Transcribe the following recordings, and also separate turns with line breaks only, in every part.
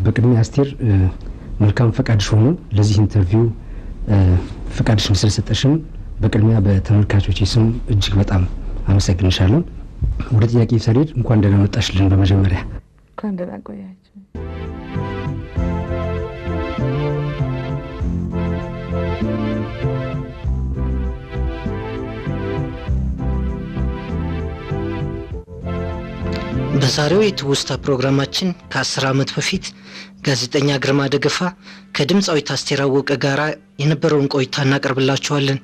በቅድሚያ አስቴር መልካም ፈቃድሽ ሆኖ ለዚህ interview ፈቃድሽን ስለሰጠሽን በቅድሚያ በተመልካቾች ስም እጅግ በጣም አመሰግንሻለሁ። ወደ ጥያቄ ሰሬድ እንኳን ደህና መጣሽልን። በመጀመሪያ
እንኳን ደህና ቆያችሁ።
በዛሬው የትውስታ ፕሮግራማችን ከ10 ዓመት በፊት ጋዜጠኛ ግርማ ደገፋ ከድምፃዊት አስቴር አወቀ ጋራ የነበረውን ቆይታ እናቀርብላችኋለን።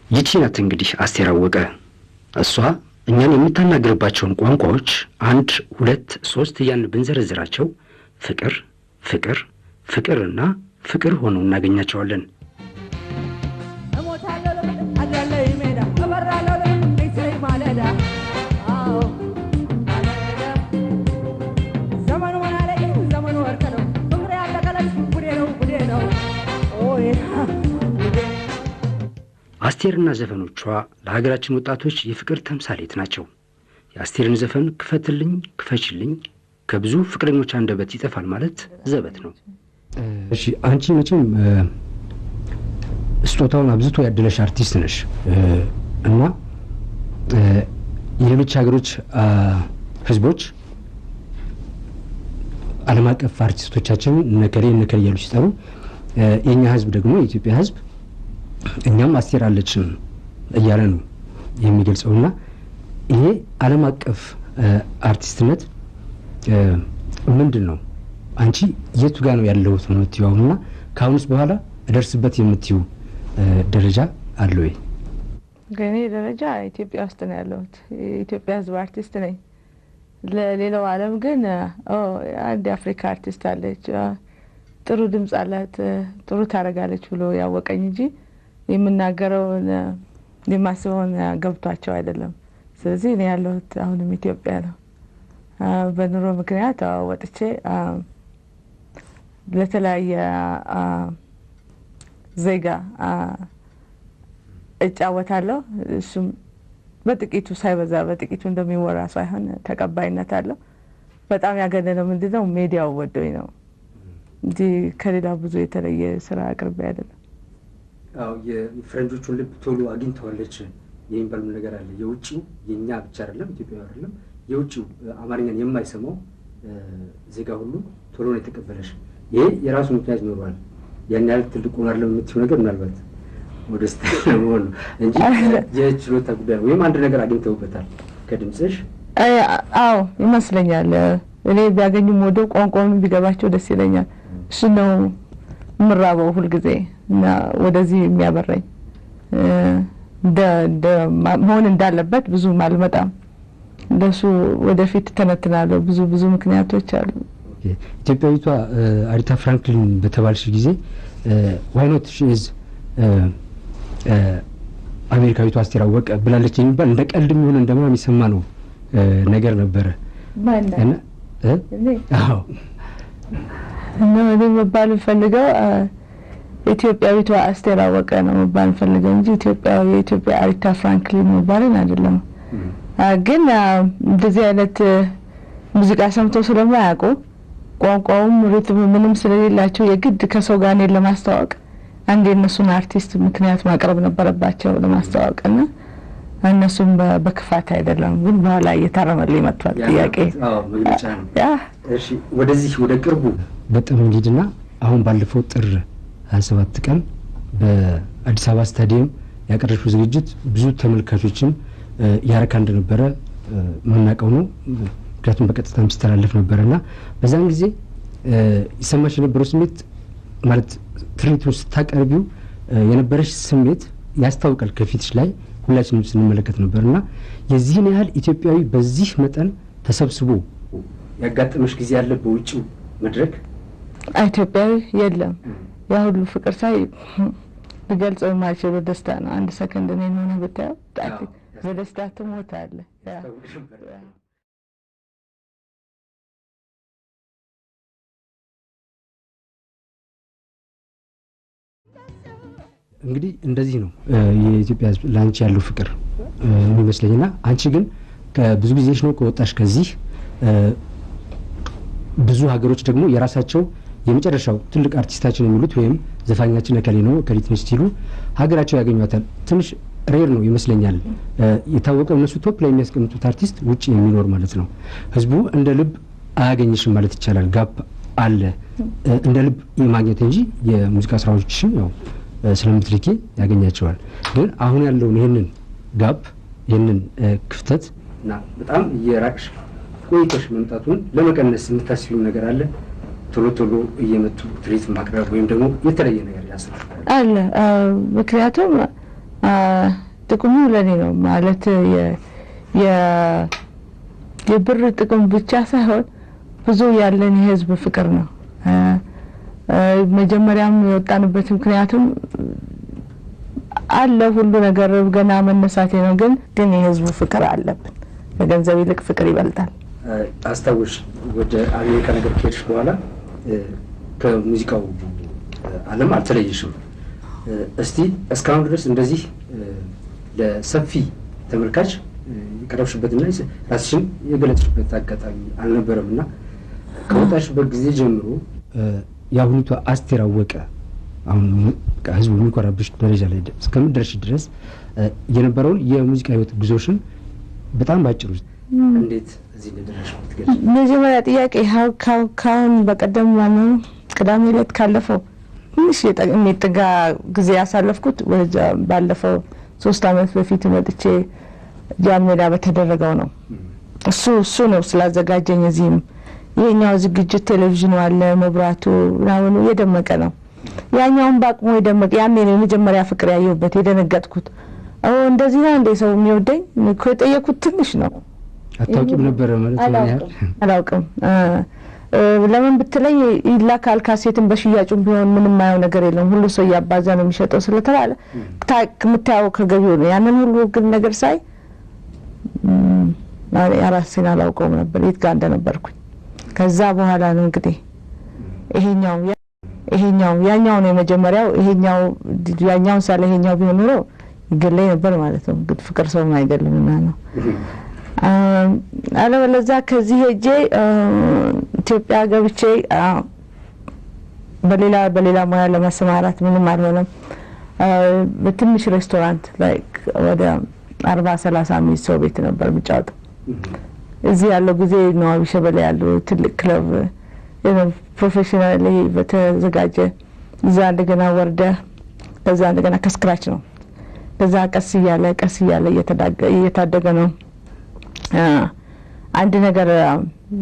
ይቺ ናት እንግዲህ አስቴር አወቀ። እሷ እኛን የምታናግርባቸውን ቋንቋዎች 1 2 3 እያልን ብንዘረዝራቸው ፍቅር ፍቅር ፍቅርና ፍቅር ሆነው እናገኛቸዋለን። አስቴርና ዘፈኖቿ ለሀገራችን ወጣቶች የፍቅር ተምሳሌት ናቸው። የአስቴርን ዘፈን ክፈትልኝ ክፈችልኝ ከብዙ ፍቅረኞች አንደበት ይጠፋል ማለት ዘበት ነው። እሺ አንቺ መቼም ስጦታውን አብዝቶ ያደለሽ አርቲስት ነሽ እና የሌሎች ሀገሮች ህዝቦች ዓለም አቀፍ አርቲስቶቻችን እነከሌ እነከሌ እያሉ ሲጠሩ የኛ ህዝብ ደግሞ የኢትዮጵያ ህዝብ እኛም አስቴር አለችን እያለ ነው የሚገልጸውና ይሄ ዓለም አቀፍ አርቲስትነት ምንድነው? አንቺ የቱ ጋር ነው ያለሁት ነው የምትይውና ካሁንስ በኋላ እደርስበት የምትይው ደረጃ አለ ወይ?
እኔ ደረጃ ኢትዮጵያ ውስጥ ነው ያለሁት። የኢትዮጵያ ህዝብ አርቲስት ነኝ። ለሌላው ዓለም ግን አንድ የአፍሪካ አርቲስት አለች፣ ጥሩ ድምጽ አላት፣ ጥሩ ታረጋለች ብሎ ያወቀኝ እንጂ የምናገረውን የማስበውን ገብቷቸው አይደለም። ስለዚህ እኔ ያለሁት አሁንም ኢትዮጵያ ነው። በኑሮ ምክንያት ወጥቼ ለተለያየ ዜጋ እጫወታለሁ። እሱም በጥቂቱ ሳይበዛ በጥቂቱ እንደሚወራ ሳይሆን ተቀባይነት አለው። በጣም ያገነነው ምንድነው ሚዲያው ወዶኝ ነው እንጂ ከሌላ ብዙ የተለየ ስራ አቅርቤ አይደለም።
አዎ የፈረንጆቹን ልብ ቶሎ አግኝተዋለች የሚባል ነገር አለ። የውጪው የኛ ብቻ አይደለም፣ ኢትዮጵያዊ አይደለም፣ የውጪው አማርኛን የማይሰማው ዜጋ ሁሉ ቶሎ ነው የተቀበለሽ። ይሄ የራሱ ምክንያት ይኖረዋል። ያን ያህል ትልቅ ሆኖ አይደለም የምትይው ነገር ምናልባት ወደ ስታይል ነው እንጂ የችሎታ ጉዳይ ወይም አንድ ነገር አግኝተውበታል ከድምጽሽ።
አዎ ይመስለኛል። እኔ ቢያገኙም ወደ ቋንቋውን ቢገባቸው ደስ ይለኛል። እሱ ነው ምራበው ሁሉ ጊዜ እና ወደዚህ የሚያበረኝ እንደ መሆን እንዳለበት ብዙ አልመጣም። እንደሱ ወደፊት ተነትናለሁ። ብዙ ብዙ ምክንያቶች አሉ።
ኢትዮጵያዊቷ አሪታ ፍራንክሊን በተባልሽ ጊዜ why not she is አሜሪካዊቷ አስቴር አወቀ ብላለች የሚባል እንደ ቀልድም ይሁን እንደምናምን የሚሰማ ነው ነገር ነበረ።
እና
አዎ
እኔ መባል ፈልገው ኢትዮጵያዊቷ አስቴር አወቀ ነው መባል ፈልገው እንጂ የኢትዮጵያ አሪታ ፍራንክሊን መባልን አይደለም። ግን እንደዚህ አይነት ሙዚቃ ሰምተው ስለማያውቁ ቋንቋውም ሪትም ምንም ስለሌላቸው የግድ ከሰው ጋር እኔን ለማስተዋወቅ አንድ የእነሱን አርቲስት ምክንያት ማቅረብ ነበረባቸው ለማስተዋወቅና እነሱም በክፋት አይደለም፣ ግን በኋላ እየታረመልኝ መጥቷል ጥያቄ።
አዎ መግለጫ ነው። እሺ ወደዚህ ወደ ቅርቡ በጣም እንሂድና አሁን ባለፈው ጥር 27 ቀን በአዲስ አበባ ስታዲየም ያቀረብሽው ዝግጅት ብዙ ተመልካቾችን ያረካ እንደነበረ የምናውቀው ነው። ምክንያቱም በቀጥታም ሲተላለፍ ነበርና በዛን ጊዜ ይሰማሽ የነበረው ስሜት ማለት ትርኢቱን ስታቀርቢው የነበረሽ ስሜት ያስታውቃል ከፊትሽ ላይ ሁላችንም ስንመለከት ነበርና የዚህን ያህል ኢትዮጵያዊ በዚህ መጠን ተሰብስቦ ያጋጠመሽ ጊዜ ያለ በውጪው መድረክ?
ኢትዮጵያዊ የለም። ያ ሁሉ ፍቅር ሳይ ልገልጸው የማልችለው ደስታ ነው። አንድ ሰከንድ እኔን ሆነህ ብታየው በደስታ ትሞታለህ።
እንግዲህ እንደዚህ ነው የኢትዮጵያ ሕዝብ ለአንቺ ያለው ፍቅር የሚመስለኝና አንቺ ግን ብዙ ጊዜሽ ነው ከወጣሽ ከዚህ። ብዙ ሀገሮች ደግሞ የራሳቸው የመጨረሻው ትልቅ አርቲስታችን የሚሉት ወይም ዘፋኛችን እከሌ ነው እከሊት ነች ሲሉ ሀገራቸው ያገኟታል። ትንሽ rare ነው ይመስለኛል የታወቀው እነሱ top ላይ የሚያስቀምጡት አርቲስት ውጭ የሚኖር ማለት ነው። ህዝቡ እንደ ልብ አያገኝሽም ማለት ይቻላል። Gap አለ እንደ ልብ የማግኘት እንጂ የሙዚቃ ስራዎችሽም ያው ስለምትልኪ ያገኛቸዋል። ግን አሁን ያለውን ይህንን gap ይህንን ክፍተት እና በጣም እየራቅሽ ቆይተሽ መምጣቱን ለመቀነስ የምታስቢው ነገር አለ? ቶሎ ቶሎ እየመጡ ትርኢት ማቅረብ ወይም ደግሞ የተለየ ነገር ያስባል
አለ። ምክንያቱም ጥቅሙ ለኔ ነው ማለት የብር ጥቅም ብቻ ሳይሆን ብዙ ያለን የህዝብ ፍቅር ነው። መጀመሪያም የወጣንበት ምክንያቱም አለ ሁሉ ነገር ገና መነሳቴ ነው። ግን የህዝቡ ፍቅር አለብን። ከገንዘብ ይልቅ ፍቅር ይበልጣል።
አስታውሽ ወደ አሜሪካ ነገር ከሄድሽ በኋላ ከሙዚቃው ዓለም አልተለየሽም። እስቲ እስካሁን ድረስ እንደዚህ ለሰፊ ተመልካች የቀረብሽበትና ራስሽን የገለጽሽበት አጋጣሚ አልነበረም እና ከወጣሽበት ጊዜ ጀምሮ የአሁኒቷ አስቴር አወቀ አሁን ህዝቡ የሚኮራብሽ ደረጃ ላይ እስከምትደርሺ ድረስ የነበረውን የሙዚቃ ህይወት ጉዞሽን በጣም ባጭሩ እንዴት እዚህ እንደደረስሽ ብትገልጪ።
መጀመሪያ ጥያቄ ካሁን በቀደም ማነው ቅዳሜ ዕለት ካለፈው ትንሽ የሚጠጋ ጊዜ ያሳለፍኩት ባለፈው 3 ዓመት በፊት መጥቼ ጃን ሜዳ በተደረገው ነው። እሱ ነው ስላዘጋጀኝ። እዚህም ይሄኛው ዝግጅት ቴሌቪዥኑ አለ፣ መብራቱ ምናምኑ የደመቀ ነው። ያኛውን በአቅሙ የደመቀ ያኔ ነው የመጀመሪያ ፍቅር ያየሁበት የደነገጥኩት። እንደዚህ ነው እንደ ሰው የሚወደኝ እኮ የጠየኩት ትንሽ ነው።
አታውቂም ነበር ማለት ነው?
አላውቅም። ለምን ብትለኝ ይላካል ካሴትን በሽያጩም ቢሆን ምንም ማየው ነገር የለም፣ ሁሉ ሰው እያባዛ ነው የሚሸጠው ስለተባለ የምታየው ከገቢው ነው። ያንን ሁሉ ግን ነገር ሳይ ራሴን አላውቀውም ነበር የት ጋር እንደነበርኩኝ። ከዛ በኋላ ነው እንግዲህ ይሄኛው ያኛው ነው የመጀመሪያው። ይሄኛው ያኛውን ሳለ ይሄኛው ቢሆን ኖሮ ይገለኝ ነበር ማለት ነው። እንግዲህ ፍቅር ሰውን አይገልምና ነው። አለበለዚያ ከዚህ ሄጄ ኢትዮጵያ ገብቼ በሌላ ሙያ ለመሰማራት ምንም አልሆነም። በትንሽ ሬስቶራንት like ወደ 40-30 ሰው ቤት ነበር የምጫወተው። እዚህ ያለው ጊዜ ነው አቢሸበላ ያለው ትልቅ ክለብ professionally በተዘጋጀ እዛ እንደገና ወርደ ከዛ እንደገና ከ scratch ነው። ከዛ ቀስ እያለ ቀስ እያለ እየታደገ ነው። አንድ ነገር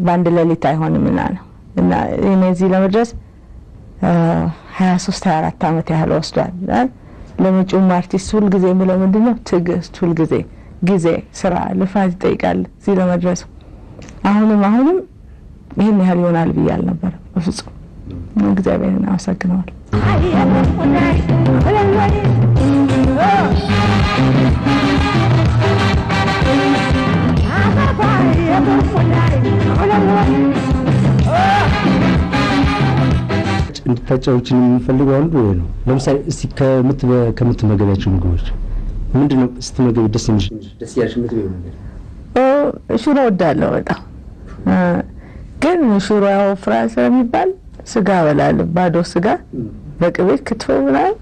በአንድ ሌሊት አይሆንምና ነው። እና እኔ እዚህ ለመድረስ 23-24 ዓመት ያህል ወስዷል። ለመጪውም አርቲስት ሁል ጊዜ የምለው ምንድነው ትዕግስት፣ ሁል ጊዜ ጊዜ፣ ስራ፣ ልፋት ይጠይቃል እዚህ ለመድረስ። አሁንም ይሄን ያህል ይሆናል ብዬ አልነበረም በፍጹም። እግዚአብሔርን አመሰግነዋለሁ።
እንድታጫውችን የምንፈልገው አንዱ ይሄ ነው። ለምሳሌ እስቲ ከምትመገቢያቸው ምግቦች ምንድነው ስትመገቢ ደስ የሚልሽ ደስ ያለሽ የምትበይው ነገር?
ሽሮ እወዳለሁ በጣም። ግን ሽሮ ያወፍራል ስለሚባል ስጋ እበላለሁ። ባዶ ስጋ በቅቤ ክትፎ ምናምን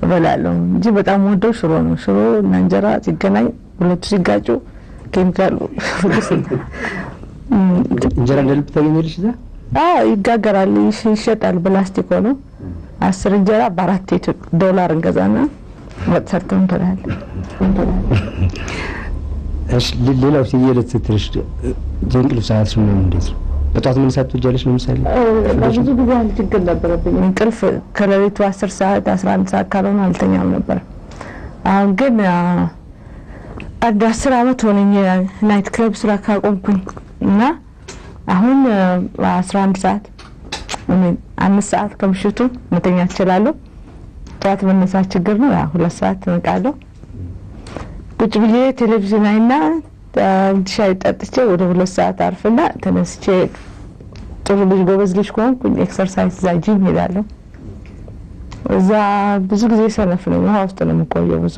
እበላለሁ እንጂ በጣም ወደው ሽሮ ነው። ሽሮ እና እንጀራ ሲገናኝ ሁለቱ ሲጋጩ ኬሚካሉ
እንጀራ እንደ ልብ ታገኛለሽ እዛ?
አዎ ይጋገራል፣ ይሸጣል በላስቲክ ሆኖ 10 እንጀራ በ4 ዶላር እንገዛና ወጥ ሰርተን እንበላለን።
እሺ ሌላው የዕለት ትንሽ የእንቅልፍ ሰዓትሽ ምናምን እንዴት ነው? በጠዋት መነሳት ትወጃለሽ? ለምሳሌ
ለብዙ ጊዜ አንድ ችግር ነበረብኝ። እንቅልፍ ከሌሊቱ 10 ሰዓት 11 ሰዓት ካልሆነ አልተኛም ነበር። አሁን ግን አንድ 10 ዓመት ሆነኝ night club ስራ ካቆምኩኝ እና አሁን 11 ሰዓት 5 ሰዓት ከምሽቱ መተኛት እችላለሁ። ጠዋት መነሳት ችግር ነው። ያ 2 ሰዓት እነቃለሁ። ቁጭ ብዬ ቴሌቪዥን አይና ሻይ ጠጥቼ ወደ 2 ሰዓት አርፍና ተነስቼ ጥሩ ልጅ ጎበዝ ልጅ ከሆንኩኝ exercise እዛ ጂም ሄዳለሁ። እዛ ብዙ ጊዜ ሰነፍ ነኝ። ውሃ ውስጥ ነው የምቆየው ብዙ።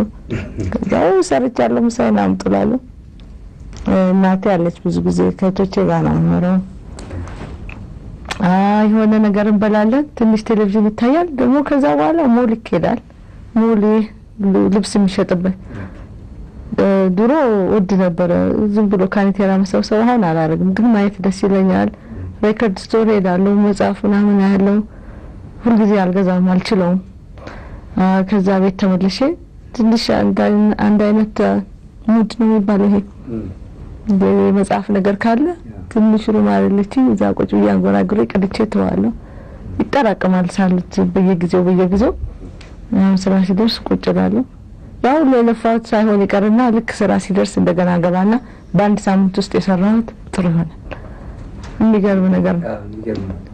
ከዛ ሰርቻለሁ፣ ምሳዬን አምጡ እላለሁ። እናቴ አለች ብዙ ጊዜ ከእህቶቼ ጋር ነው የምኖረው። የሆነ ነገር እንበላለን፣ ትንሽ ቴሌቪዥን ይታያል። ደግሞ ከዛ በኋላ ሞል ይኬዳል። ሞል ልብስ የሚሸጥበት ድሮ ውድ ነበረ። ዝም ብሎ ካኔቴራ መሰብሰብ አሁን አላደርግም፣ ግን ማየት ደስ ይለኛል። Record store ሄዳለሁ፣ መጽሐፍ ምናምን ያለው ሁልጊዜ አልገዛም፣ አልችለውም። ከዛ ቤት ተመልሼ ትንሽ አንድ አይነት mood ነው የሚባለው ይሄ የመጽሐፍ ነገር ካለ ትንሽ room አለችኝ፣ እዛ ቁጭ ብዬ አንጎራጉሬ ቀድቼ ተዋለሁ። ይጠራቀማል ሳሉት በየጊዜው በየጊዜው ስራ ሲደርስ ቁጭ እላለሁ። ያው ለለፋሁት ሳይሆን ይቀርና ልክ ስራ ሲደርስ እንደገና ገባና በአንድ ሳምንት ውስጥ የሰራሁት ጥሩ ይሆናል። የሚገርም ነገር ነው።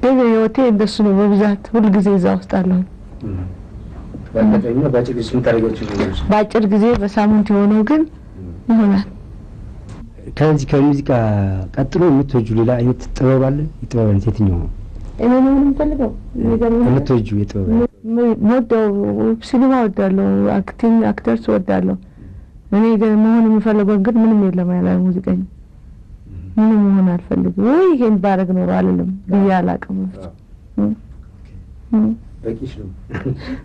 ግን ህይወቴ እንደሱ ነው በብዛት ሁልጊዜ እዛ ውስጥ አለሁ። በአጭር ጊዜ በሳምንት የሆነው ግን ይሆናል።
ከዚህ ከሙዚቃ ቀጥሎ የምትወጂው ሌላ አይነት ጥበብ አለ? የጥበብ አይነት የትኛው ነው?
እኔ ምን የምፈልገው
የምትወጂው የጥበብ አይነት?
የምወደው ሲኒማ እወዳለሁ፣ acting actors እወዳለሁ። እኔ ግን መሆን የምፈልገው ግን ምንም የለም ያለ ሙዚቀኛ ምንም መሆን አልፈልግም። ወይ ይሄን ባረግ ኖሮ አልልም ብዬ አላውቅም።
በቂሽ ነው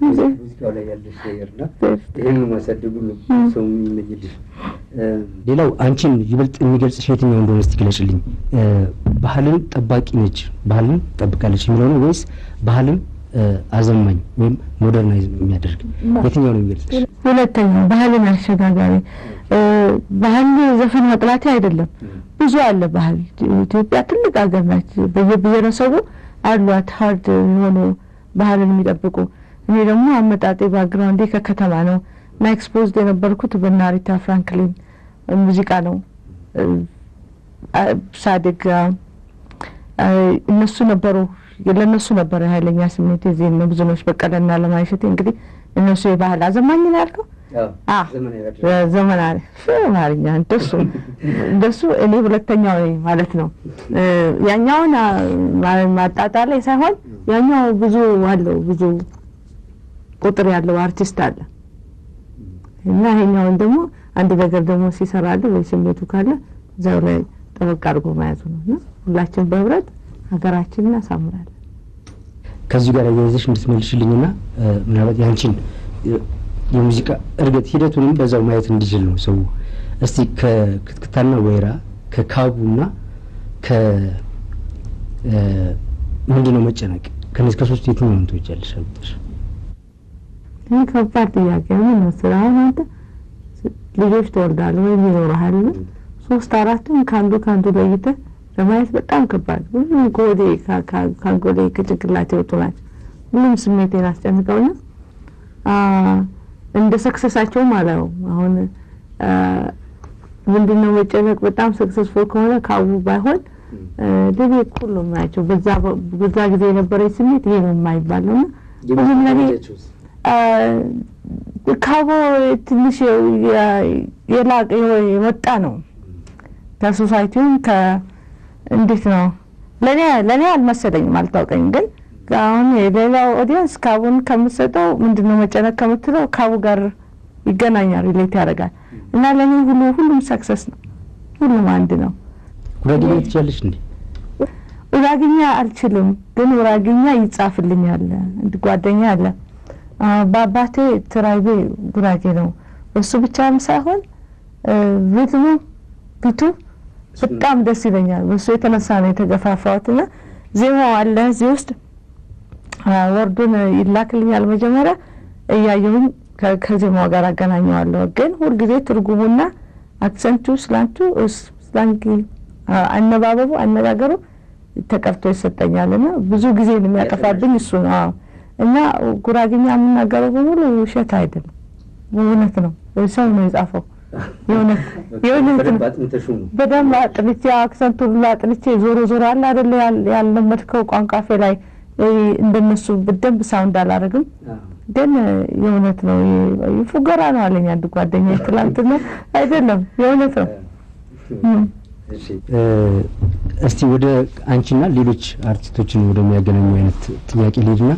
ሙዚቃው ላይ ያለሽ ነገርና ይሄንን ማሳደጉ ነው ሰው የሚመኝልሽ። ሌላው አንቺን ይበልጥ የሚገልጽሽ የትኛው እንደሆነ እስቲ ግለጭልኝ። ባህልን ጠባቂ ነች፣ ባህልን ጠብቃለች የሚለው ነው ወይስ ባህልን አዘማኝ ወይም modernize የሚያደርግ የትኛው ነው የሚገልጽሽ?
ሁለተኛው ባህልን አሸጋጋሪ። ባህል ዘፈን መጥላቴ አይደለም፣ ብዙ አለ ባህል። ኢትዮጵያ ትልቅ ሀገር ናት። በየብሔረሰቡ አሏት hard የሆኑ ባህልን የሚጠብቁ። እኔ ደግሞ አመጣጤ background ኤ ከከተማ ነው እና exposed የነበርኩት በእነ አሪታ ፍራንክሊን ሙዚቃ ነው። ሳድግ እነሱ ነበሩ፣ ለእነሱ ነበረ ኃይለኛ ስሜት። የዚህ ነው ብዙነሽ በቀለና አለማየሁ እሸቴ እንግዲህ እነሱ የባህል አዘማኝ ነው ያልከው? ዘመናዊ አማርኛ እንደሱ እኔ ሁለተኛው ነኝ ማለት ነው። ያኛውን ማጣጣል ሳይሆን ያኛው ብዙ አለው፣ ብዙ ቁጥር ያለው አርቲስት አለ እና ይሄኛውን ደግሞ አንድ ነገር ደግሞ ሲሰራሉ ወይ ስሜቱ ካለ እዛው ላይ ጠበቅ አድርጎ መያዙ ነው። እና ሁላችን በህብረት ሀገራችንን እናሳምራለን።
ከዚሁ ጋር አያይዘሽ እንድትመልሽልኝና ምናልባት ያንቺን የሙዚቃ እድገት ሂደቱንም በዛው ማየት እንዲችል ነው ሰው። እስቲ ከክትክታና ወይራ ከካቡና ከ ምንድነው መጨነቅ ከነዚህ ከሶስቱ የትኛውን ትወጃለሽ? አልኩሽ።
ይህ ከባድ ጥያቄ ነው። ምን መሰለህ አሁን አንተ ልጆች ትወልዳለህ ወይም ይኖርሃል፣ 3 4ቱን ከአንዱ ከአንዱ ለይተህ ለማየት በጣም ከባድ። ሁሉም ከወዴ ከአንጎሌ ከጭንቅላቴ የወጡ ናቸው። ሁሉም ስሜቴን አስጨንቀውና እንደ success ኣቸውም አላየውም። አሁን ምንድነው መጨነቅ በጣም successful ከሆነ ካቡ ባይሆን ለኔ እኩል ነው የማያቸው። በዛ ጊዜ የነበረኝ ስሜት ይሄ ነው የማይባል ነውና ሁሉም ለኔ ካቡ ትንሽ የላቀ የወጣ ነው ከ society ውም እንዴት ነው ለኔ አልመሰለኝም፣ አልታወቀኝም። ግን አሁን የሌላው audience ካቡን ከምትሰጠው ምንድነው መጨነቅ ከምትለው ካቡ ጋር ይገናኛል፣ relate ያደርጋል። እና ለኔ ሁሉም success ነው፣ ሁሉም አንድ ነው።
ጉራጌኛ ትችያለሽ እንዴ?
ጉራጌኛ አልችልም፣ ግን ጉራጌኛ ይጻፍልኛል። አንድ ጓደኛ አለ፣ በአባቴ tribe ኤ ጉራጌ ነው። እሱ ብቻም ሳይሆን rhythm ኡ beat ኡ በጣም ደስ ይለኛል። በሱ የተነሳ ነው የተገፋፋሁትና ዜማው አለ እዚህ ውስጥ word ኡን ይላክልኛል። መጀመሪያ እያየሁኝ ከዜማው ጋር አገናኘዋለሁ። ግን ሁልጊዜ ትርጉሙና accent ኡ slant ኡ slang አነባበቡ አነጋገሩ ተቀርቶ ይሰጠኛልና ብዙ ጊዜ የሚያጠፋብኝ እሱ ነው። እና ጉራጌኛ የምናገረው በሙሉ ውሸት አይደለም፣ እውነት ነው። ሰው ነው የጻፈው። የእውነት በደንብ አጥንቼ accent ኡን ሁሉ አጥንቼ ዞሮ ዞሮ አለ አይደለ ያለመድከው ቋንቋ አፌ ላይ እንደነሱ በደንብ sound አላደርግም፣ ግን የእውነት ነው፣ ፉገራ ነው አለኝ አንድ ጓደኛ ትላንትና። አይደለም፣ የእውነት ነው።
እስቲ ወደ አንቺና ሌሎች አርቲስቶችን ወደሚያገናኙ አይነት ጥያቄ ልሂድና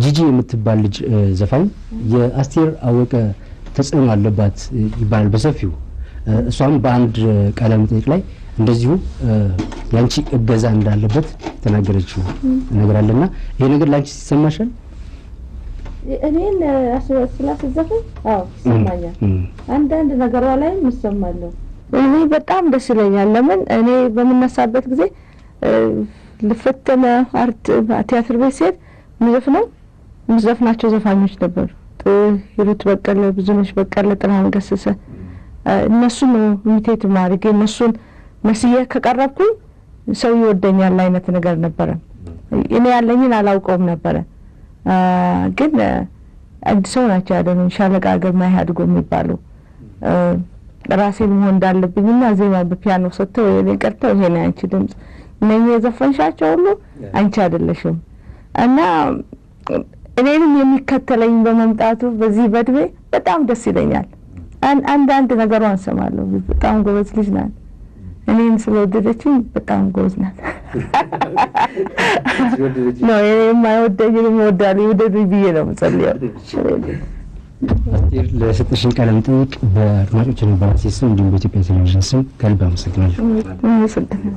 ጂጂ የምትባል ልጅ ዘፋኝ የአስቴር አወቀ ተጽዕኖ አለባት ይባላል በሰፊው። እሷም በአንድ ቃለ መጠይቅ ላይ እንደዚሁ የአንቺ እገዛ እንዳለበት ተናገረችው ነገር አለና ይሄ ነገር ለአንቺ ይሰማሻል?
እኔን ስላስዘፈን አዎ ይሰማኛል። አንዳንድ ነገሯ ላይም እሰማለሁ። እኔ በጣም ደስ ይለኛል። ለምን እኔ በምነሳበት ጊዜ ልፈተነ አርት ቲያትር ቤት ሴት ምዘፍነው ምዘፍናቸው ዘፋኞች ነበሩ። ሂሩት በቀለ፣ ብዙነሽ በቀለ፣ ጥላሁን ገሰሰ፣ እነሱን ኢሚቴት ማድረግ፣ እነሱን መስዬ ከቀረብኩኝ ሰው ይወደኛል አይነት ነገር ነበረ። እኔ ያለኝን አላውቀውም ነበረ። ግን አንድ ሰው ናቸው ያደኑኝ፣ ሻለቃ ግርማ ኢህአድጎ የሚባሉ፣ ራሴን መሆን እንዳለብኝና ዜማ በፒያኖ ሰጥተው የኔ ቀርተው ይሄ ነው ያንቺ ድምጽ፣ እነኚህ የዘፈንሻቸው ሁሉ አንቺ አይደለሽም፣ እና እኔንም የሚከተለኝ በመምጣቱ በዚህ በእድሜ በጣም ደስ ይለኛል። አንዳንድ ነገሯን እሰማለሁ። በጣም ጎበዝ ልጅ ናት። እኔን ስለወደደችኝ በጣም ጎበዝ ናት። ነው የማይወደኝንም እወዳለሁ፣ ይውደዱኝ ብዬ ነው የምጸልየው።
አስቴር፣ ለሰጠሽኝ ቃለ መጠይቅ በአድማጮችና በራሴ ስም እንዲሁም በኢትዮጵያ ቴሌቪዥን ስም ከልብ አመሰግናለሁ።
አመሰግናለሁ።